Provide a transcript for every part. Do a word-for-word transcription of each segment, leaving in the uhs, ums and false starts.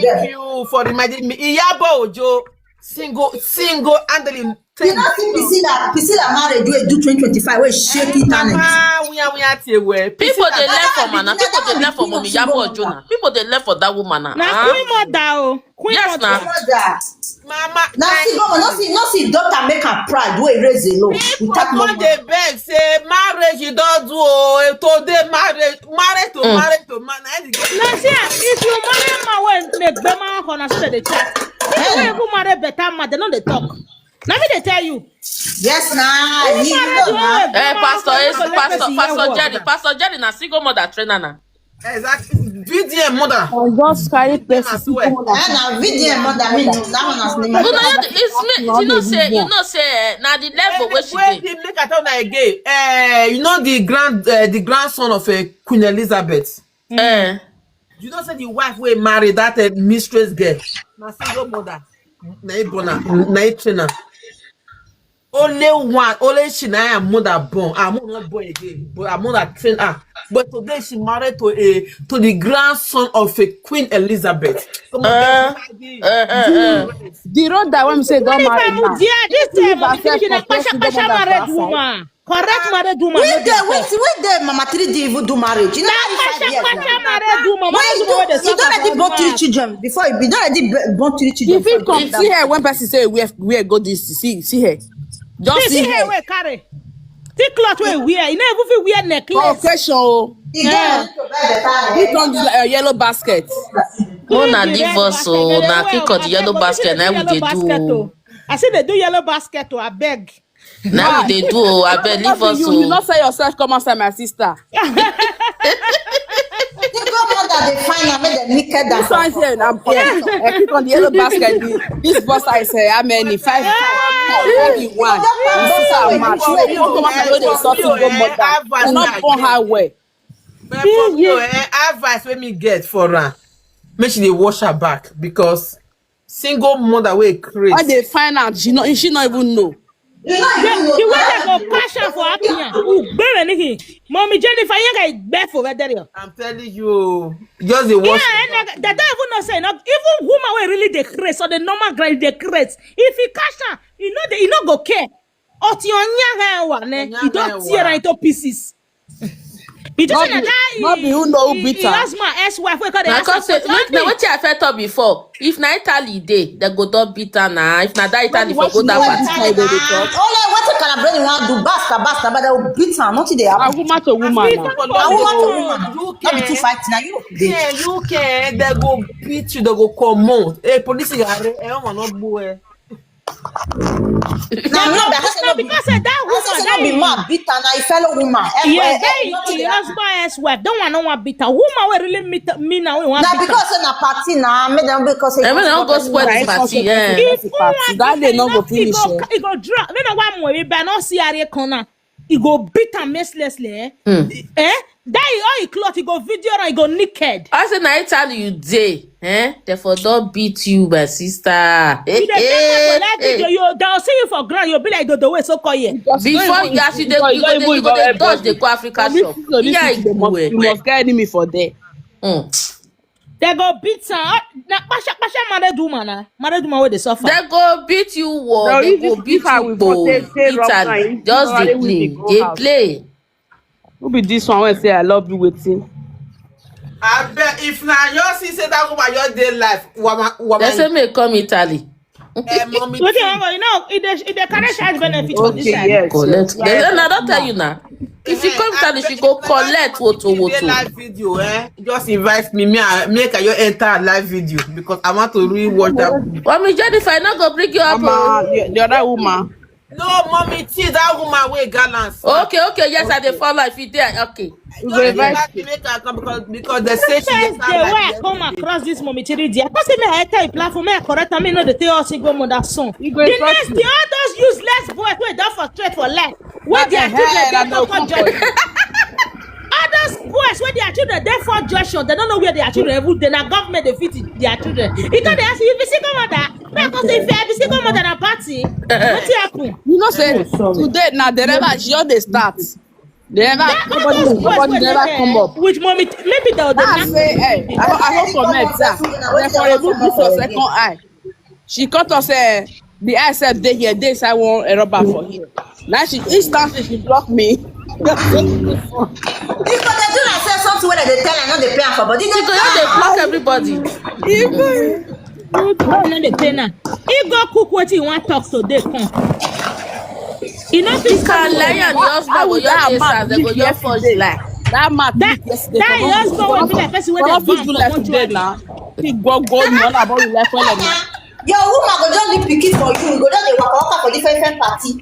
Thank you for reminding me. Iyabo Ojo, single, single handling. You know, see Priscilla, Priscilla married wey do twenty twenty-five, wey shake internet. Mama, we are, we are till where People dey left for man. People dey left for Mommy Iyabo Ojo na. People dey left for that woman na. Na queen mother o. Queen Yes mother. na. Mother. Mama, No see, no, no see, no see daughter make am proud, wey raise alone. people Without no come dey beg say marriage you don do o, today marriage, marriage to marriage to man. Na the No see, if you marry man wey make bema corner so dey chat. If you even marry better man, they no dey talk. Na me dey tell you. Yes, na. You know na. Eh, Pastor, is Pastor, Pastor Jerry, Pastor Jerry na single mother trainer na. Exactly. V D M mother. I just carry person I swear. single mother. Eh, na V D M mother me know. That one has been You know, it's me. You know say, you know say, eh, na the level where she Where dey. the make I tell una again. Eh, you know the grand, uh, the grandson of uh, Queen Elizabeth. Eh. You know say the wife wey marry that uh, mistress girl. Na single mother. Na e born her. Na e train her. Only one, only she na her mother born. Her mother not born again, but her mother train her. But today she married to a to the grandson of a Queen Elizabeth. Come on, Uh, guys, uh, uh, uh. The road that when we say don't marry now. Yeah, this Leave time I'm herself thinking a for person pasha wey pasha don married outside. Woman. Correct married woman. Where No dey dey wait, where dey Mama three D even do marriage? You know, Pasha five years pasha now. Married woman. Why Why you you go dey don't, you don't suffer already for born three woman? Children before you, you don't already b- born three You children. fit Before come you see her when person say we have, we go this. See, see her. Just See, see see her her. Wey carry. See cloth wey wear. You no even fit wear For necklace. occasion o. You get money to buy better He hair. come this uh, yellow basket. Una The leave red us o. basket. Na They kick wear of the yellow but basket. they Na do we dey yellow basket do. O. I see they do yellow basket o. I beg. Na we dey do o. I beg leave us You, you o. not say yourself come outside, my sister. Single mother dey find am make dem naked and This one here, I'm here. I click on the yellow basket. The, this boss I say how many? Five, five in one. This is how much. You come out and go dey insult single mother. You not born her well. But for me, eh, advice wey me get for her, make she dey wash her back because single mother wey craze. All dey find out. She no, she no even know. You know, The, you know, the way they go cash out for happy, yeah. Ugbere niki. Mommy Jennifer, you guys beg for where there. I'm telling you, just dey wash. Yeah, and they, they don't even know say not even woman will really dey craze or the normal girl dey craze. If he cash out, you know the, you no go care. Oti onya wa ne, you don't tear into pieces. You just No say be, that no be who know who beat her. Husband ex-wife wey call the Na come say make na wetin I first talk before. If na Italy dey, dem go don beat her na. If na that Italy for go that party. Only what a Calabroni want do, basta, basta, but they will beat her. Nothing they A happen. woman to woman now. A woman to woman. You Not be too can, fight now. You know, they yeah, you can. They go beat you. They go come out. Hey, police, you are. Eh, one not boy. Now, no, because no be, Because say that because say woman, no be that man beat her. Now, a fellow woman. Yeah, Eh, eh, that nothing is dey happen. Husband ex-wife. That one no one beat her. Woman will really meet me now. We want Na beat her. because say na party na, make dem because say Dem no go spoil the party. Yeah. If Party. That day no go finish. Eh? It go drop. Me no one more. If I no see her corner, it go beat am mercilessly. Eh? Eh? That is all he cloth. He go video and he go naked. I say na Italy you dey. Eh? They for don beat you, my sister. Hey, You dey tell people like video, you they'll see you for ground. You'll be like the way so call here. Before you as you dey you go dey you go dey dodge dey go Africa shop. Yeah, you go You must get enemy for there. Mm. They go beat her. Na pasha pasha married woman na married woman wey dey suffer. They go beat you war. They go beat you go. Italy just dey play. Dey play. Who be this one wey say I love you waiting? I bet if na your see say that woman your day life, woman, woman. They say me come Italy. Eh, mommy. Wetin you wan go? You know, if they if they carry child benefit for this side. Yes. Collect. They say na don tell you na. If you come Italy, she go collect woto If you dey woto. Live video, eh? Just invite me. Me, I make I your enter live video because I want to really watch that. Mommy Jennifer, I no go bring you up. Mama, the, the other woman. No, mommy, see that woman wey gallant. Okay, okay, yes, I dey follow. If you there, okay. Just invite me make I come because because they say she First enter day live wey I video. Come across this mommy three D, I come say me I enter a platform, me I correct am, me no dey tell us single mother son. The go insult next me. Day, all those useless boys wey don frustrate for life, wey their Eh, children eh, don no come come join. for All those boys wey their children dey for junction, they don't know where their children even dey. Na government dey feed their children. You come dey ask me if you single mother, me I come say if I be single mother na party. Wetin happen? You know say today na the never she just dey start. They never, nobody, nobody never come up. Which mommy? Maybe they'll. I say, hey, I don't, I don't comment. Sir. Then for a move this for second eye. She cut us, eh, the eye said they here, they say one a rubber for here. Now she instantly she blocked me. Because they do like say something wey dem dey tell, I know they pay am for body. She go just dey block everybody. Even no, no, dey pay now. He go cook wetin he wan talk today come. He no fit If I come lie and the husband go just dey sad, they go just force lie. That man that yesterday. That your husband wey be like person wey dey born for mortuary. Now he go go me on about the life wey na. Your woman go just leave pikin for you, you go just dey waka waka for different different party.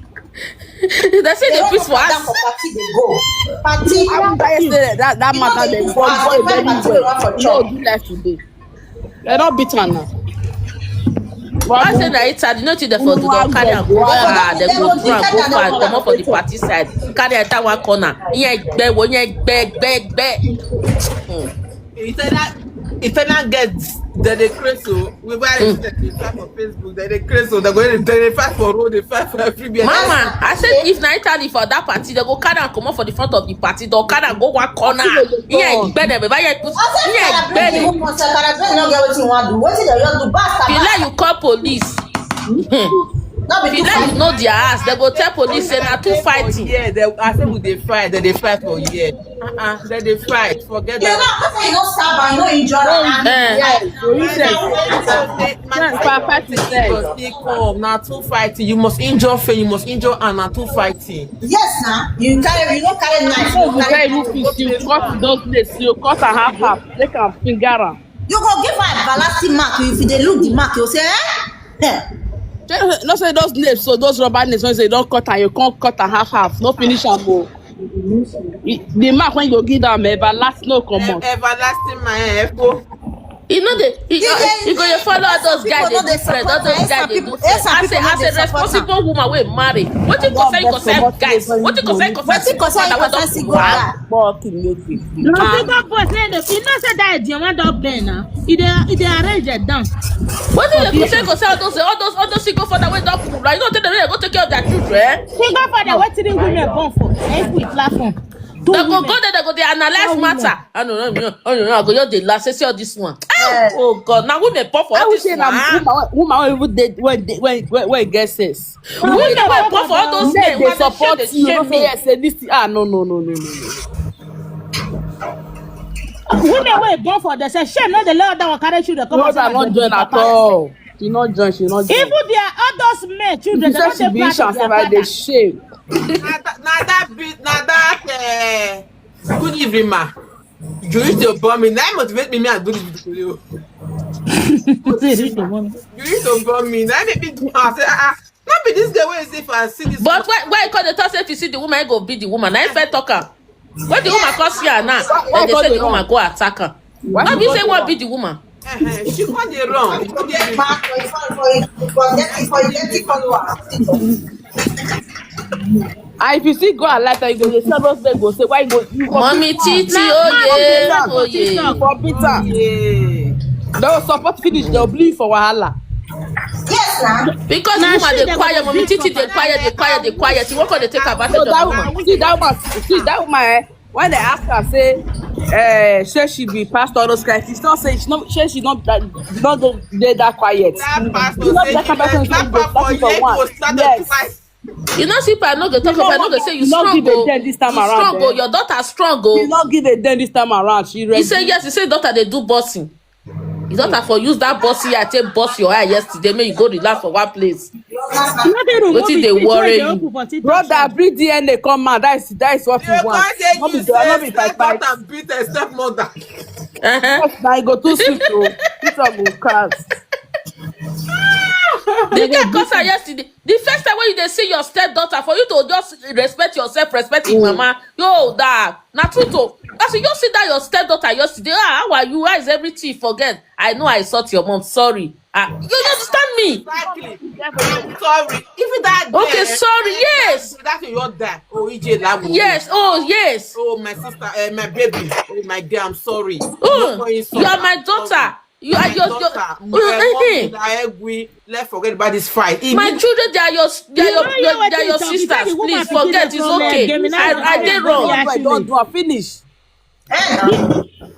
They say the peace for us. For party dey go. Party. I wan tell you say that that matter dey go go very well. No do life today. They don't beat her now. I say na it sad. You know, till they for do don carry am go far. They go do am go far. Comot for the party side. Carry enter one corner. Ìyẹn gbẹ wo, ìyẹn gbẹ, gbẹ, gbẹ. Hmm. Eternal, eternal girls, they dey craze o. We buy it, they dey type for Facebook, they dey craze o. They go, they dey fight for road, they fight for everywhere. Mama, I said if na Italy for that party, they go carry am comot for the front of the party. They go carry am go one corner. Ìyẹn gbẹ dem, bá yẹ put. Ìyẹn gbẹ dem. If you call police. If you know their ass, they go tell police say na two fighting. Yeah, they, I say we dey fight, they dey fight for here. Uh-uh, they dey fight. Forget that. You know, you no stab and you no injure am. Eh. Yeah. So you say, my fight is there. Because they come now two fighting. You must injure fair, you must injure and na two fighting. Yes, now you carry, you no carry knife. So you carry you cut those places. You cut and half half. They can finger am. You go give her everlasting mark. If you dey look the mark, you say, eh? Eh. No say those nails, so those rubber nails, when say don't cut and you can't cut and half half, no finish am o. The mark when you go give them everlast no comot. Everlasting my echo. You know the you, you go you follow all those guys dey do friend, all those guys dey do friend. As a as a responsible woman wey marry, wetin concern you concern guys? Wetin concern you concern single mother wey don cook? No, single boys, eh, you know say that Idioma don bend now. E dey e dey arrange it down. Wetin dey concern concern all those all those all those single father wey don cook? Like you know say dem no dey go take care of their children. Single father wey three women born for. If we laugh am. They go go there, they go dey analyze matter. I no know, I no know, I go just dey laugh, say, see all this one. Oh God, now women born for all this one. Woman, woman even dey when dey when when when get sense. Women wey born for all those men dey support you. No say yes, say this thing. Ah, no, no, no, no, no, no. Women wey born for themselves, shame no dey let other one carry children come outside. No, that not join at all. She not join, she not join. Even their all those men children, they no dey proud of their father. Shame. Na that, na that, be- na that. Uh, good evening, ma. You need to bomb me. That motivate me. Me, I do this video. You need to bomb me. That make me do. I say, ah, ah. Not be this girl wey say if I see this. But why why you call the talk say if you see the woman, you go be the woman. Na if I talk am. When the woman come see her now, then they say the woman go attack her. Why no be say what be the woman? Uh-huh. She come dey run. She come dey run. And if you see go alive, you go dey see those men go say why you go you go Mommy Titi, oh yeah, oh yeah. For bitter. Yeah. They will support finish, they will bleed for wahala. Yes, na. Because the woman dey quiet, Mommy Titi dey quiet, dey quiet, dey quiet. You wan come dey take advantage of the woman. See that woman, see that woman, eh? When they ask her, say, eh, say she be pastor, all those kind, she not say she not say she not that not the, they that quiet. That pastor say that kind person that for for yes. You know, see, I no go talk about, I no go say you strong go. This time around, strong go. Your daughter strong go. You not give a damn this time around. She ready. He say yes. He say daughter they do bossing. His daughter for use that bossy eye take boss your eye yesterday. Make you go relax for one place. Wetin dey worry you? Brother, bring D N A come out. That is that is what we want. No be no be fight fight. Stepmother. Uh-huh. Yes, na e go too sweet o. This one go cast. The girl cause her yesterday. The first time when you dey see your stepdaughter, for you to just respect yourself, respect your mama. Yo, that na true to. As you just see that your stepdaughter yesterday, ah, how are you? How is everything? Forget. I know I insult your mom. Sorry. Ah, you understand me? Exactly. I'm sorry. Even that. Okay, girl, sorry. Yes. That your dad. Oh, E J Labu. Yes. Oh, yes. Oh, my sister, uh, my baby. Oh, my girl. I'm sorry. Oh, you are my daughter. You are your, your, daughter, uh, uh, uh, Egwi, let's forget about this fight. My children, they are your, they are your, they are your sisters. Please forget. It's okay. I, I did wrong. I don't do. I finish.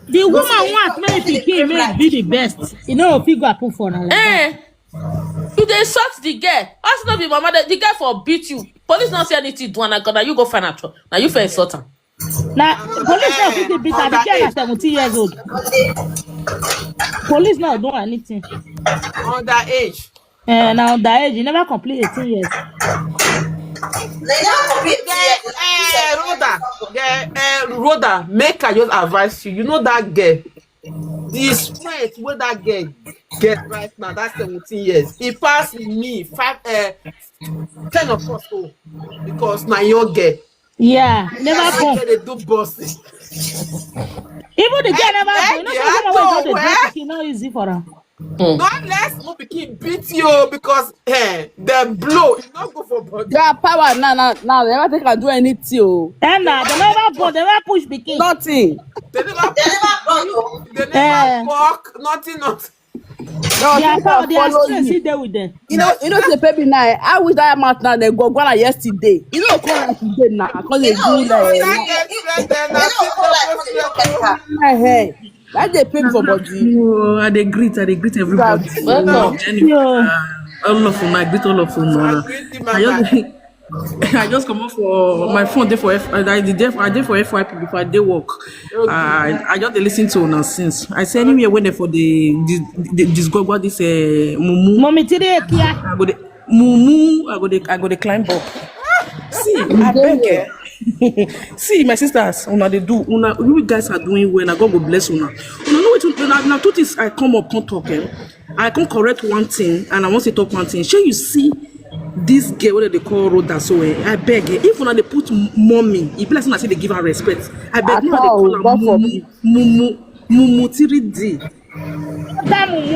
The woman wants make pikin make be the best. You know, if you go put for now. Eh. You dey insult the girl. Also, no be mama. The, the girl for beat you. Police not say anything. Do and now you go find out. Now you for insult her. Now police not fit beat her. The girl is seventeen years old. Police not do anything. Underage. Eh, now that age, you never complete eighteen years. They never complete eighteen years. Eh, Rhoda, the, eh, Rhoda, make I just advise you. You know that girl. The strength where that girl get right now, that's seventeen years. It passed me five, uh, ten of us, oh, because my young girl. Yeah, never born. They do bossy. Even the girl never born. You know, some woman wey don dey born pikin no easy for her. Don't let small pikin beat you because, eh, the blow is not good for body. Their power now, now, now they never take and do anything. Oh. Then now, they never born, they never push pikin. Nothing. They never, they never born. They never walk, nothing, nothing. No, their power, their strength still dey with them. You know, you know, say baby now. I wish that amount now they go go like yesterday. You know, come like today now, cause they do like. Hey, hey. Why they pay for body? Oh, I dey greet, I dey greet everybody. Welcome. Jennifer, uh, all of them, I greet all of them. Uh, I just, I just come off for my phone there for F, I dey there, I dey for F Y P before I dey work. Uh, I just dey listen to una since. I say anywhere when they for the, the, the, this go this, uh, mumu. Mommy today, Kia. I go dey mumu, I go dey, I go dey climb up. See, I beg, eh. See, my sisters, una dey do, una, you guys are doing well. Na God go bless una. Una know wetin, na, na two things I come up come talk, eh. I come correct one thing, and I want to talk one thing. Shey you see this girl wey they call Rhoda so, eh? I beg, eh, if una dey put m-, mommy, e be like say una still dey give her respect. I beg, no dey call her mumu, mumu, mumu three D.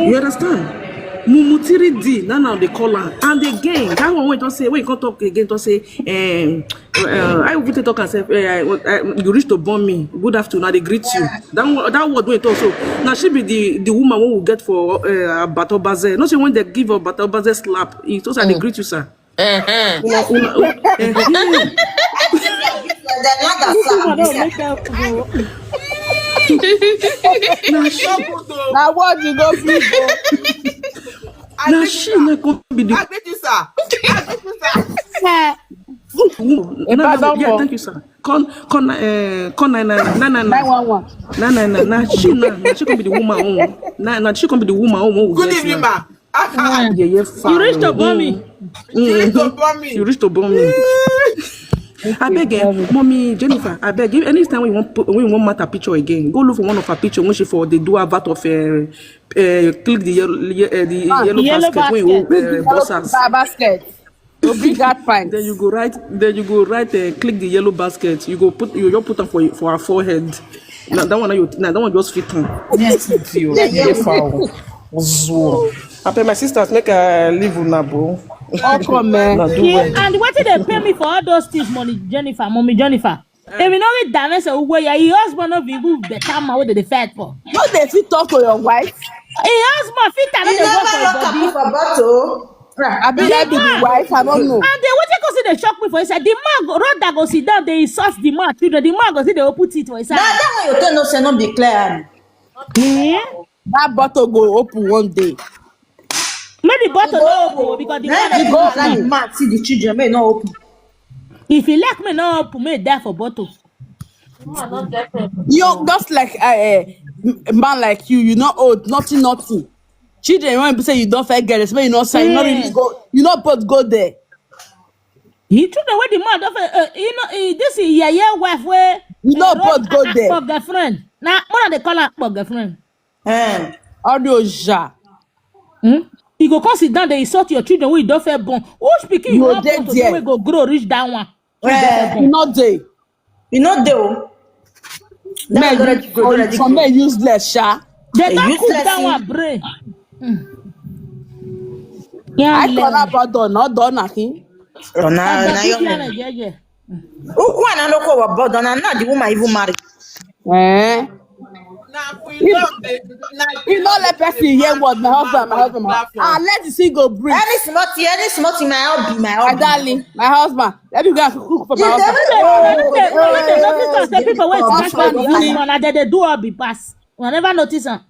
You understand? Mumu three D, now, now they call her. And again, that one wey don say, when you come talk again, don say, um, uh, I will talk and say, eh, I, I, you reach to born me. Good afternoon, I dey greet you. That one, that word wey you talk so. Now she be the, the woman wey we get for, uh, Abato Baze. No say when they give Abato Baze slap, e talk say, "I dey greet you, sir." Uh-huh. Una, una, uh-huh. Na she, na what you go fit do. Na she na come be the. I greet you, sir. I greet you, sir. Sir. Woman. Yeah, thank you, sir. Come, come, uh, come nine nine nine, nine nine nine. Nine one one. Nine nine nine. Na she na, na she come be the woman own. Na, na she come be the woman own. Good evening, ma. Yeah, yeah, fine. You reach to born me. Mm. You reach to born me. You reach to born me. I beg, eh, mommy Jennifer, I beg you, anytime when you want put, when you want matter picture again, go look for one of her picture when she for the do advert of, uh, uh, click the yellow, ye-, uh, the yellow basket when you, uh, boss us. Basket. Go bring that pint. Then you go write, then you go write, uh, click the yellow basket. You go put, you just put am for, for her forehead. Now that one, you, now that one just fit am. Yes. Idiot. Yeah, yeah. Foul. Zuo. I pay my sisters, make I leave una, bro. Welcome, man. Now do well. And wetin dey pay me for all those things, money, Jennifer, mommy Jennifer. If you know it, damn, say, "Ugo, yeah, your husband no be even better man wey dey fight for." No, they fit talk to your wife. Your husband fit am. He never lock up for bottle. I be like the wife, I don't know. And then wetin come see dey shock me for inside? The man go, Rhoda go sit down, dey insult the man children. The man go see dey open teeth for inside. Now that one you tell no say no be clear. Eh? That bottle go open one day. Make the bottle no open because the man go open. Man see the children, make no open. If he like me no open, make die for bottle. You just like, uh, a man like you, you not old, nothing, nothing. Children, when people say you don't fair get it, you not say you not really go, you not both go there. He took the way the man of, uh, you know, uh, this is your, your wife where you not both go there. Girlfriend. Now, what are they call her girlfriend? Eh. Audio ja. Hmm? You go come sit down there, insult your children wey you don fair born. Which pikin you wan born today wey go grow reach that one? Eh. You no dey. You no dey o. Men, some men useless, sha. They don cook that one brain. Hmm. Yeah, I call that brother, not done nothing. Oh, na, na your yeah, yeah. Who, who na no call what brother? Na, na the woman even marry. Eh. Now we love the. Now You no let person hear word, my husband, my husband, my husband. Ah, let the thing go breathe. Any small thing, any small thing, my hobby, my My hobby. Darling, my husband. Let me go and cook for my You husband. dey- When they notice am say people wey Come smash for man be you. this man, na dem dey do hobby pass. Una never notice am.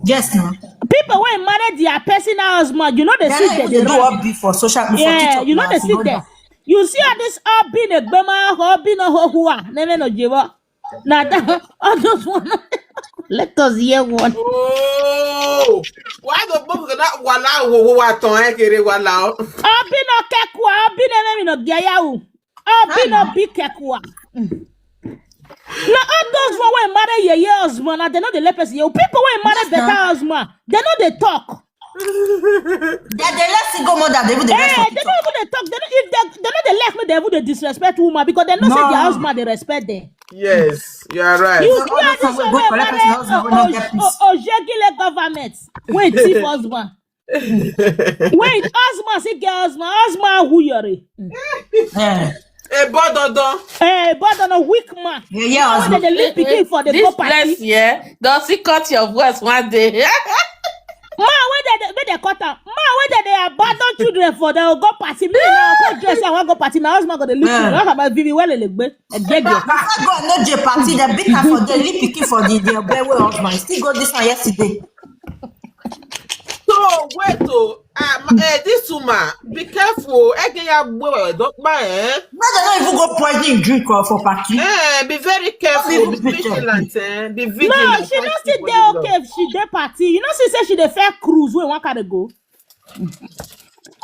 Yes, no. People wey marry their personal husband, you know they They see don't them. even dey do hobby for social for Yeah, TikTok you know now, they she see go them. down. You see all this hobby na gbema, hobby na hohua, nene no jibo. Na that all those one. Let us hear one. Oh, why the book na wala wo wo wa ton e kere wala o. Hobby na kekua, hobby na nene no geyawu. Hobby na be kekua. Mm. Na all those one wey marry yeye husband, na they no dey let person hear. People wey marry Yes, better na. Husband, they no dey talk. They dey let single mother dey even dey rest Eh, for they TikTok. no even dey talk. They no, if they, they no dey like me, they even dey disrespect woman because they know say their No. Husband dey respect them. Yes, you are right. You So see all all those this one one wey wey go collect marry person husband wey no get peace. Ojegile government wey thief husband. Wait, husband still get husband. Husband who yore. Eh. A bododo. Eh, but on a weak man. Yeah, yeah, When they, they leave pikin for the This go party. Place here, does he cut your voice one day? Man, when they, they, when they cut am, man, when they, they abandon children for the go party, me now go dress, I want go party. My husband go dey look me. Yeah. What about Vivi? Well, they gbe. A gege. Papa go no J party, they beat her for the leave pikin for the the bed wey husband. Still go this one yesterday. So wait oh, um, eh, this woman, be careful. Ege ya gbe don pa eh. Make dem no even go poison drink or for party. Eh, be very careful. Don't Be even picture. Vigilant. Eh. Be No, vigilant. she Can't no keep still on dey the okay if she dey party. You know, she say she dey fair cruise wey one carry go.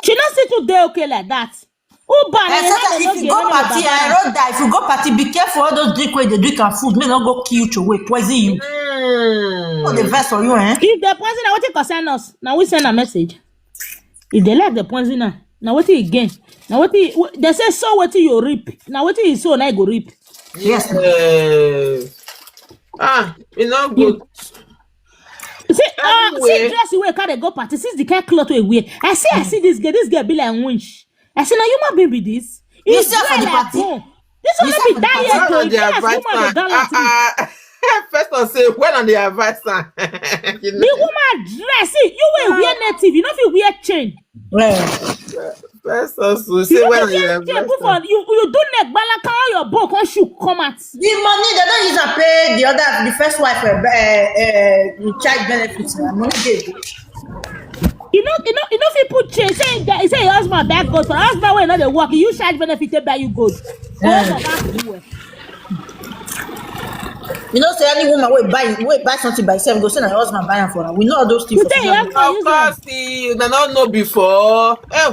She no still too dey okay like that. Uber na Except that if you go party, I wrote that if you go party, be careful all those drink wey dey drink and food, make no go kill you away, poison you. Mm. No dey vex for you, eh? If the poison, na wetin concern us? Na we send a message. If they like the poison, na na wetin again? Na wetin they say? So wetin you reap? Na wetin you sow, na you go reap. Yes. Eh. Ah, e no good. See, uh, Anyway. See dress wey carry go party. See the kind cloth wey wear. I see, I see this girl. This girl be like winch. I say, na human being be this? You It's see her for dry the like party? Bone. This one You no see be her for the that party? year One though. of If their you ask woman advice dey na, gallant. ah, ah, first of say when are the advice na? You The know, woman dress, see, you will wear native, you know if you wear chain. Well, first of all, You say know when if are you the wear chain, advice put na? for you, you do neck balaka, all your bone come shoot come out. The money they don't use and pay the other, the first wife, uh, uh, uh, child benefits. Na money dey. You know, you know, you know if you put chain, say that, say your husband buy gold for husband wey no dey work, you charge benefit to buy you gold. Go Eh. for back do well. You know, say any woman wey buy wey buy something by herself go say na your husband buy am for her. We know all those things. You For say your social media. husband Of use course, am. the, they don't know before. Eh, eh,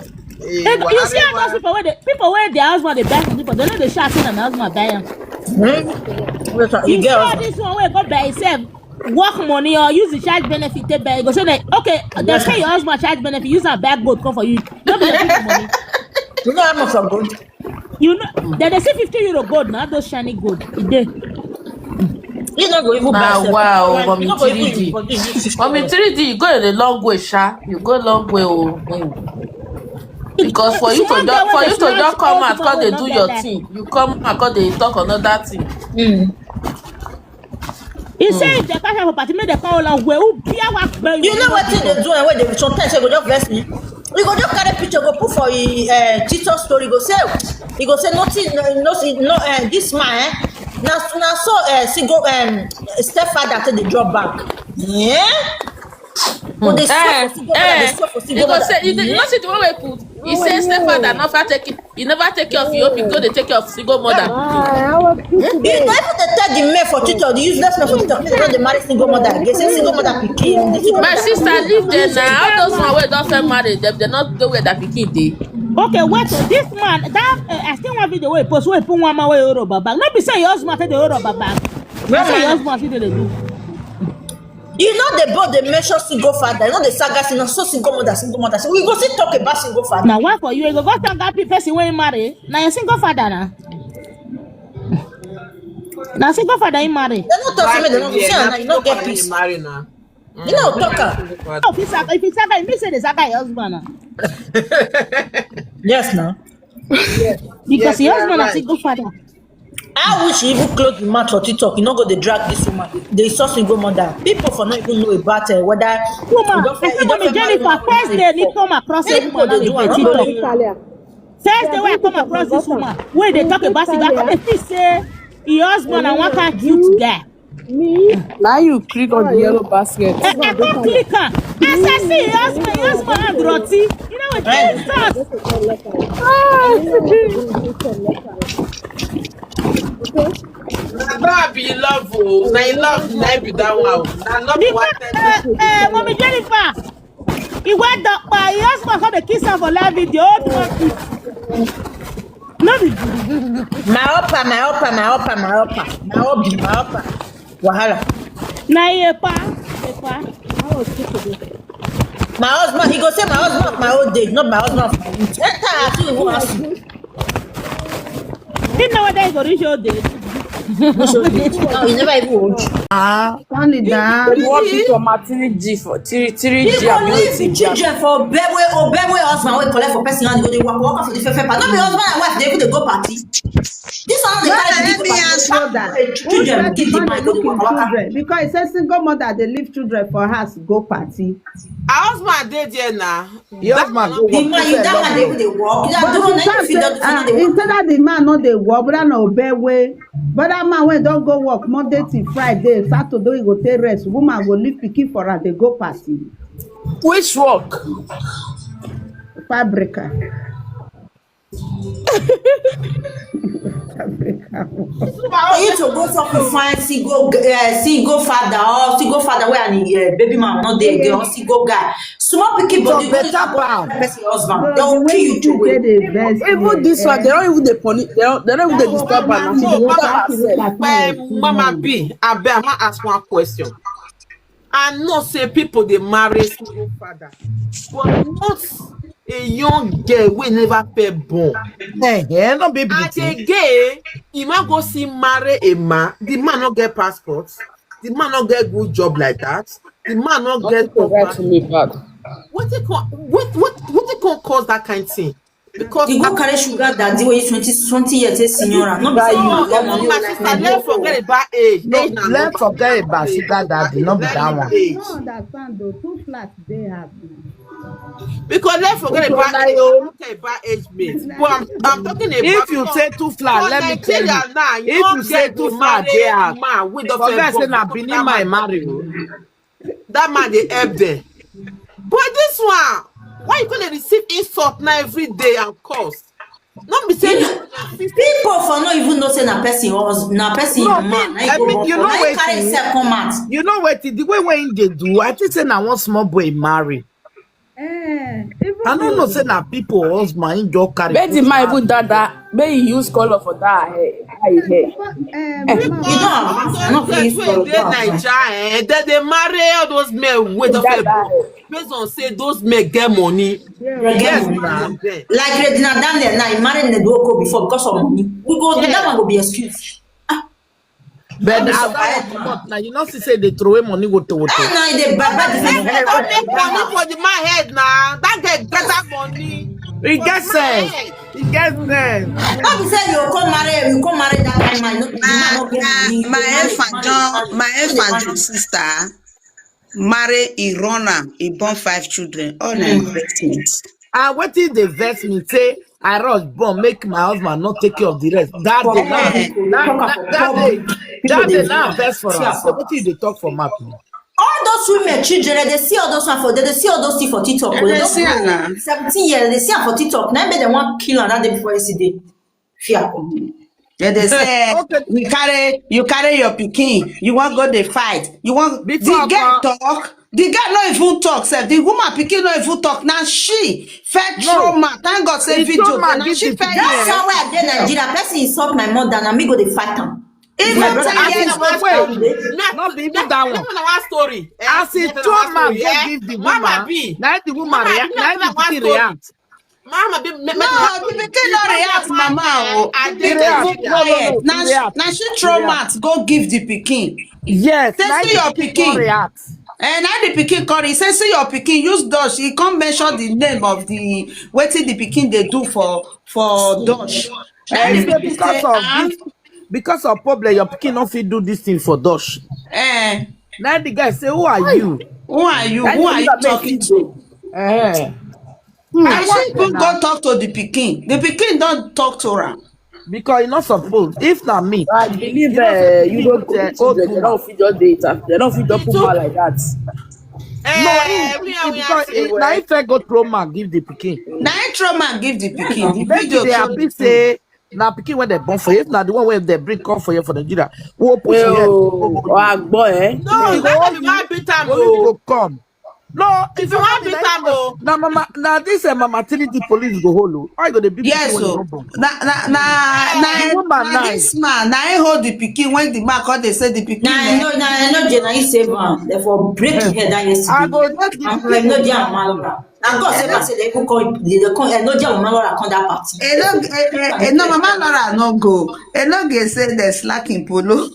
They go- You see all whatever. Those people wey dey, people wey their husband dey buy something for, they no dey shout say na my husband buy am. Hmm? Wait, You you see all get this one wey go buy himself work money or use the charge benefit take buy. You go say that okay, they Yes. Pay your husband charge benefit, use am buy gold come for you. No be your people money. You know how much of gold? You know, they dey see fifty euro gold now. Those shiny gold, e dey. You no go even buy Ah, self. wow, Like, Mommy you no go even three D. forgive you fifty Mommy euro. Three D, you go a long way, sha. You go long way, oh. Mm. Because for you to Small just girl for wey you dey to just snatch come old out, come woman dey do no your get thing. You come out, come dey talk another thing. Mm. He say if they catch am for party, make they call am well. Who be our gbẹ? You know what thing they do and what they sometimes they go just vex me. We go just carry picture go put for uh, TikTok story. Go say, he go say nothing. No, no, see, no. Uh, this man, eh? Now, now so uh, single um, stepfather take the drop back. Yeah. But they swear Eh, for single mother, they eh. swear for You single go mother. say you, you know see the one wey put. He say stepfather never take it. He never take care of you. He go dey take care of single mother. You know, even they tell the men for TikTok, the useless men for TikTok, they don't dey marry single mother again. Say single mother pikin. The single My mother sister, pikin. Leave them now. All those one wey don first marry, dem they not the way that pikin dey. Okay, wait. So this man, that uh, I still want video wey post wey put one man wey oro baba. No be say your husband take the oro baba. No say your husband still dey do. You know the boy they mention single father. You know the saga, you know, so single mother, single mother. So we go still talk about single father. Now why for you? You go go tell that pe- person wey marry. Now you single father now. Now single father he marry. They no talk to me. They no see am. You no get peace. Marry now. You know, talk am. Oh, if it's a, if it's a guy, you say the saga your husband now. Yes, now. Because Yes, your you are husband na right. Single father. I wish you even close the mouth for TikTok. You no go dey drag this woman. They saw single mother. People for not even know about her. Whether Woman, I say, Mommy Jennifer, first day they come across a woman on the TikTok. First day when I come across this woman, where they talk about cigar, come they feel say your husband and one kind cute guy. Now you click on the yellow basket. I, I can't click her. As I see your husband, your husband and Dorothy. You know what Jesus? Na be love o, na love na be that one. Na love Because wanted. uh, uh, Mommy Jennifer, he went up by your husband come dey kiss her for live video. Oh, no, no, My upper, my upper, my upper, my upper, my hobby, my upper. Wahala. Na yepa, yepa. My husband, he go say my husband of my old age, not my husband of my youth. Enter as you want. He know whether he go reach old age. No, he never even old. Ah, turn it down. What be for my three G for three three G People abi leave wetin be am? Children for Obewe, Obewe husband wey collect for person hand go dey waka waka for the fefe party. No be husband and wife dey even dey go party. This one no dey Mama, carry let me pikin ask party. Children give the man go dey waka waka. Because e say single mother dey leave children for house go party. Her husband dey there na. Your husband go The work. man, you that man dey even dey work. You are doing anything you don't do. Instead that the man no dey work, but na Obewe. But that man wey don go work Monday till Friday, Saturday he go take rest. Woman go leave pikin for her dey go party. Which work? Fabrica. For you to go talk with fine single, uh, single father or single father where and uh, baby mama not there again or single guy. Small pikin body go Better talk bound. Person husband. They will kill you too. Dey dey vex Even this one, they don't even dey punish. They don't. They don't even dey disturb her. She dey disturb herself. Um, Mama B, I beg, I wan ask one question. I know say people dey marry single father, but not a young girl wey never fair born. Eh, eh, no baby. And again, you might go see marry a man. The man not get passport. The man not get good job like that. The man not get Go back to me back. What it can what what what it can cause that kind of thing? Because You go carry sugar daddy when you twenty, twenty years, a senior. Not be That say you you come get money. My sister, let's forget about age. No, Age na let's no forget about sugar daddy. Not be that one. Age. No understand though. Two flats dey house. Because let's forget about Like, age. I'm not talking about age mate. But I'm, I'm talking about If you say two flat, for let me tell you. Nigeria now, you If don't you say get two to flat, marry they are. man. We don't Forget fair say na born. Benin man marry o. That man they help them. But this one, why you gonna receive insult now every day and curse? Not be saying People for no even know say na person husband, na person No, man. I mean, you know Now you wetin? Carry himself come out. You know what? The way when they do, I think say na one small boy marry. Eh, even I don't the- know say na people husband in just carry. Make the man even dada, make he use color for that hair, that hair. Eh, You mama, don't have house, not That's face why for they the Nigeria, eh? Then they marry all those men with the That fair guy. Based on say those men get money. yeah, Yes, Yes, man. man. Like Regina Daniel now, he married Neduoko before because of money. We go Yeah. That one go be excuse. But That as is that why- one comot now, you know, see say they throw away money go to Ah, now they bad bad That defend. make money for the man head now. That get better money. It gets sense. It gets sense. Not be say you come marry, you come marry that kind man. No, the man no get money. My infant John, my infant John sister marry, he run am, he born five children, all na investment. And wetin dey vex me say I rush born make my husband not take care of the rest. That day now, that, that, that day, that day now vex for us. So wetin you dey talk for mouth now? All those women, children, they see all those one for they, they see all those things for TikTok. They see am now. Seventeen years, they see am for TikTok. Now make them want kill another day before yesterday. Fear. They dey say you carry you carry your pikin, you wan go dey fight, you wan the Before girl go- talk, the girl no even talk sef, the woman pikin no even talk, na she fair trauma. Thank God say It's video trauma dey, na give she the fair pikin. That's how I dey Nigeria. Person insult my mother, and me go dey fight am. Even My ten brother, years Wait, not be even that one. That's another story. Eh? As he That's throw another man story, go eh? give the Mama woman, B. na the woman Mama react, B, na that's the another pikin story. React. Mama B, me, me, No, the pikin no react, mama o. I The did pikin it. keep quiet. Na React. Na she trauma go give the pikin. Yes, Say na see the your pikin pikin. React. And now the pikin come, he say see your pikin use Dutch. He come mention the name of the wetin the pikin dey do for for Dutch. And he say because of this, because of problem, your pikin no fit do this thing for Dosh. Eh, Now the guy say, "Who are you?" who are you? Who are you talking to? Eh. I should even go talk to the pikin. The pikin don't talk to her. Because you not supposed. If not me, I believe You know uh, say you people don't say put children. They don't fit just date. They don't fit just put her like that. No, if, if, because if, now if I go throw man give the pikin. Now I throw man give the pikin. The Then video they show happy say now pikin when they born for you. If not the one where they bring come for you for Nigeria, we will put your head. Oh, agbo eh. No, that time you wan beat am o. Go come. No, If you wan beat am o. Now mama, now this is mama Trinity police go hold. How you gonna beat Yes, pikin when you so no born? na na na The na woman na nice. This man na he hold the pikin when the man come dey say the pikin. Na I Eh, know, na I know, Jane, na you save am. Therefore, break him head that I yesterday. go make the And I know Jane and Mama Laura. Na God save am say they go come, they go come. I know Jane and Mama Laura come that party. e no e e- e no mama Laura no go. E no get say they slack in polo.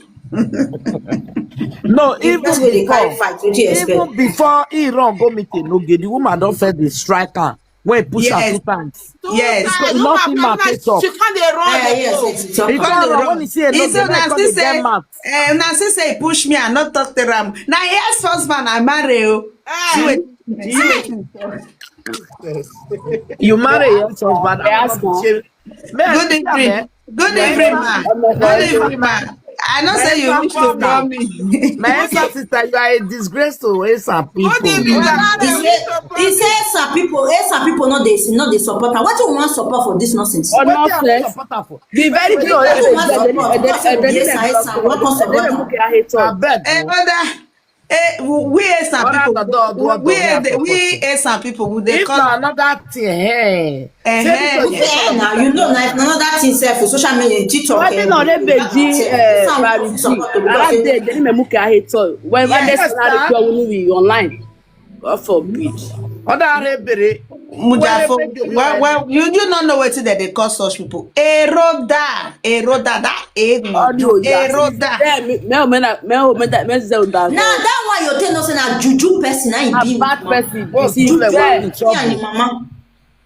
No, If even person wey dey carry before, fight, wetin you expect? even before he run go meet Enoge, the woman don't first dey strike her when he push her Yes. two times. Yes. So nothing man take talk. She can't dey run Eh, dey yes, go. yes, it's your He part. can't dey run run. when he see Enoge, He say now na he come still dey get say mad. eh, na still say he push me and not talk to am. Na yes husband I marry o. See wetin see wetin. You marry your husband. Yes, ma. She- Man, Good yeah, evening. man. Good evening, ma. Good evening, ma. I know say you wish to call me. My elder sister, you are a disgrace to Esa people. Good evening, ma. He say, he say some people, eh, some people no dey, no dey support am. Wetin we wan support for this nonsense? Oh, Wetin I nonsense. support her for? The very thing Wetin wey we wan dey support? Because say we dey Esa, Esa, we wan come support am. Muke hate her. Abeg. Eh, brother, eh, we Esa Brother, people, the dog, we what we the dey- we support? Esa people, we dey If call. Na another thing, eh? Eh, Say eh. because Who say eh na? You know na another thing sef for social media, TikTok. Wetin Eh, na ole beji say eh some Barry people G. support to Ara because dey dey me Muke hate her. When when Yes, this na sir. dey go we online. God forbid. Other rebere. Mujafo, well, well, you you no know wetin dem dey call such people. Eroda, eroda, that egg. Audio ya. Eroda. Yeah, me me me na- me me that me say that. Now that one you take no say na juju person na A he be. bad person. Go You see, do like yeah. one in Me and him trouble. mama.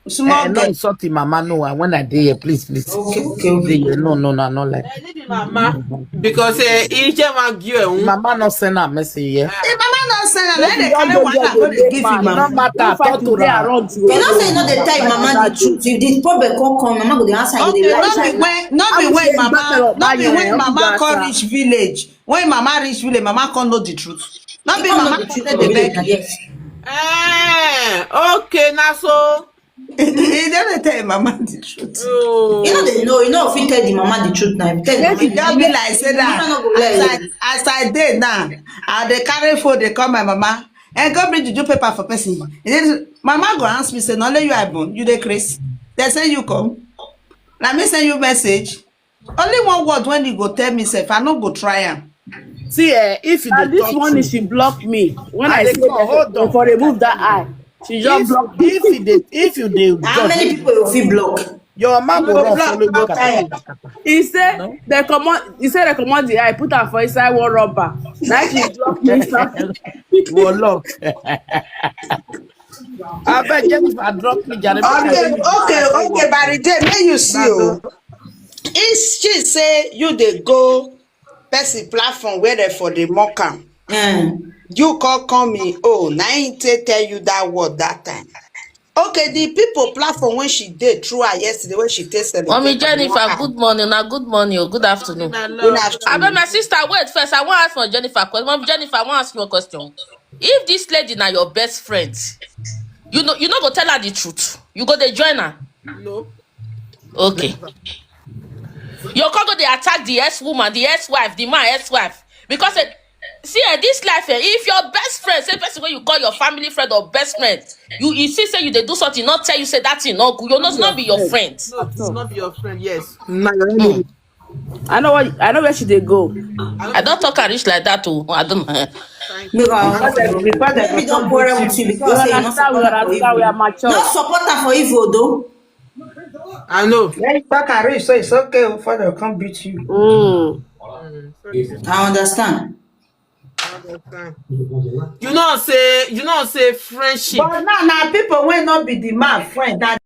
Small Eh, no girl. Insult him mama, no. And when I dey here, please, please. Okay, okay, Dey okay. here, no, no, no, no, like. Mama, because eh, he just wan give her. Mama no send her message here. Hey, mama no send am. Make Then they you carry don't wahala go go dey dey make give man. him No mama. matter, Don't fight talk to today her. Around You know say you no dey tell your mama the truth. If the problem come come, mama go dey answer you. Okay, Dey no lie. Be when no be I'm when saying mama battle of no be Bayern, when eh, mama Uganda. Come reach village. When mama reach village, mama come know the truth. No be Come know mama the truth come for dey village, beg. Yes. Eh, okay, na so. He never tell mama the truth. Oh. You know they know. You know if you tell the mama the truth now. If you tell the It mama, just be like say the mama that no go lie. As I as I dey now, I dey carry phone dey call my mama. And go bring juju paper for person. He say, mama go ask me say, "No only you I born. You dey craze." They say you come. Na me send you message. Only one word when you go tell me sef, I no go try am. See, eh, if you And dey this talk one to is she blocked me when I I dey say call, hold for on. For remove that eye. She just If, blocked me. If you dey, if you dey How many judge, people you fit block? Your mama go run Block, follow you block, kata block. kata. He say No? They comot. He say they comot the eye, put am for inside one rubber. Now she block me. Wolof. Abeg, Jennifer, drop me, jare. Okay, okay, okay, Barry J, may you see you. If she say you dey go person platform where they for the mock am. Eh. You call call me. Oh, na him take tell you that word that time. Okay, the people platform when she did through her yesterday when she take celebrate. Mommy Jennifer, good morning. Na good morning or good afternoon. Good afternoon. Abeg, my sister, wait first. I wan ask for Jennifer question. Mommy Jennifer, I wan ask you a question. If this lady na your best friend, you know you no go tell her the truth. You go dey join her. No. Okay. You come go dey attack the ex woman, the ex wife, the man ex wife because eh, see eh, this life eh, if your best friend say person wey you call your family friend or best friend, you insist say you dey do something, not tell you say that thing no good, you know not be your friend. No, it's not be your friend. Yes. Na your enemy. I know what I know where she dey go. I don talk am reach like that o. I don. Make I Because they- because they Maybe go don't quarrel with you We because say you no understand. We support her for understand. We are evil. mature. No support her for evil though. I know. When you talk and reach, so it's okay for them come beat you. Mm. I understand. I understand. You know say you know say friendship. But now, now people when not be the man friend that